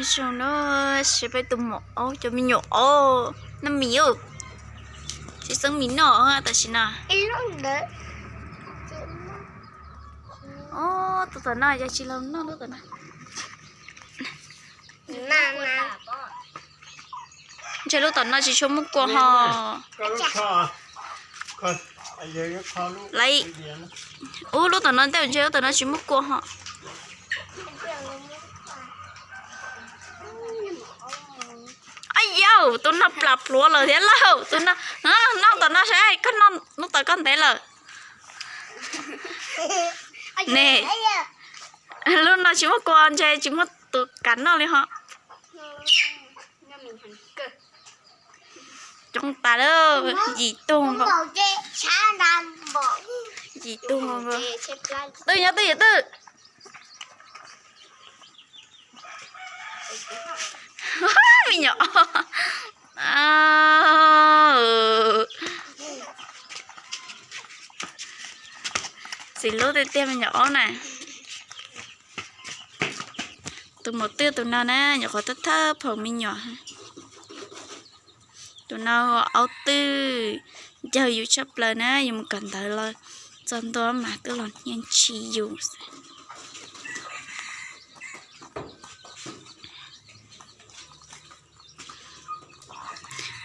Zoo no, seb peb tus maum aub, cov me nyuam aub noj mis, sib xeeb mis noj tam sim no. Tus tom no yog tsis los noj lub tom no. Ntshe lub tom no tsis tshua muaj kua ho. Lawv, ub, lub tom no ntej ntshe lub tom no tsis muaj kua ho. Ab yauj, tus no plam pluav lawm thiab lauj. Tus no, noj tom no saib, koj noj lub tom koj ntev lawm. Ne, lub no tsis muaj kua ntshe tsis muaj tus kam noj li ho. Coob tas lawm, yim tug nkaus. Yim tug nkaus. Twb nyob twb yim twb. Me nyuam, txiv hlub tiag tiag me nyuam aub na. Tus maum twj tus no na, nyuam qhuav thawj thawj phaum me nyuam. Tus no hu ua aub twj, ncaug yus tshaj plaws na, yus mus kawm ntawv los txog ntua mas twb los hnia ntshis yus xwb.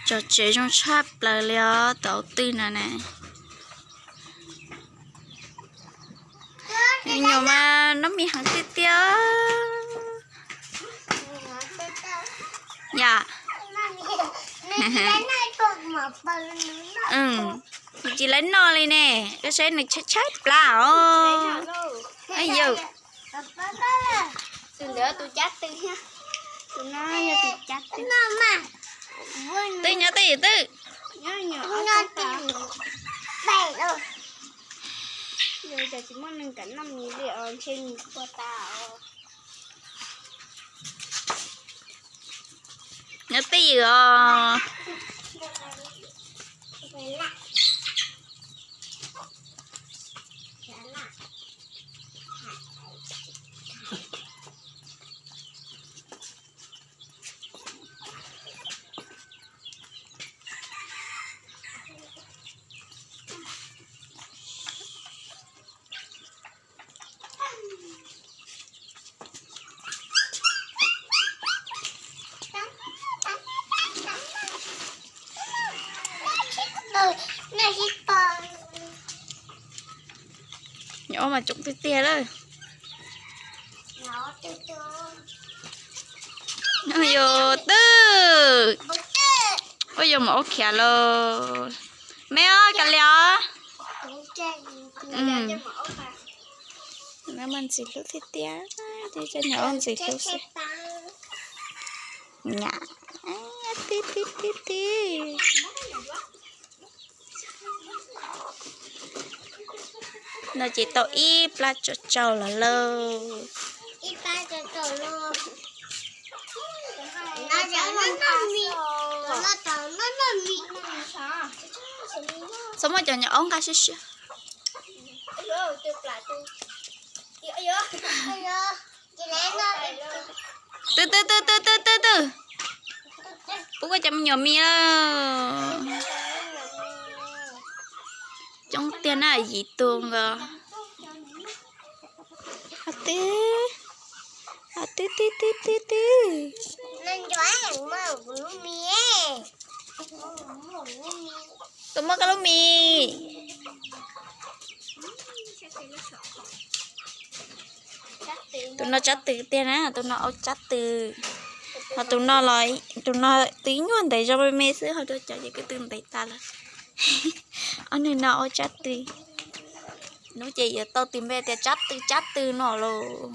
Tso tsev zoo tshaj plaws li os, tus aub twj no na. Me nyuam mas noj mis heev tiag tiag. Yom. Nws tsis laib noj li ne, koj saib nws tshaib tshaib plab os. Yog. Tus ntawd tus cab tw thiab. Tus no yog tus cab tw. Twb nyob twb yim twb. Yog tsis muaj neeg kam noj mis li os, ntshe mis kua tas os. Nyob twj ywm os. Nyuam aub mas coob tiag tiag lawm. Yog twb, ua yog maum aub khiav lawm. Me os, kav liam os. Mas ntxim hlub tiag tiag, cov nyuam aub ntxim hlub xwb. Nyam, tib tib tib tib. No ces tau ib plab tsau tsau los lauj. Txhob muab cov nyuam aub nqa siab siab. Twb twb twb twb twb twb twb. Pub koj cov me nyuam mis lawm. Coob tiag na, yim tug nkaus. Twb, twb twb twb twb twb. Tus muab koj lub mis. Tus no tsab tw tiag na, tus no aub tsab tw. Ho tus no los, tus no twb ib nyuag ntev zoo me me xwb, ho rau cov ces kuj twb ntev tas lawm. Ob nws no aub tsab tw. Hnub ces yuav tau tis npe tias tsab tw tsab tw no lauj.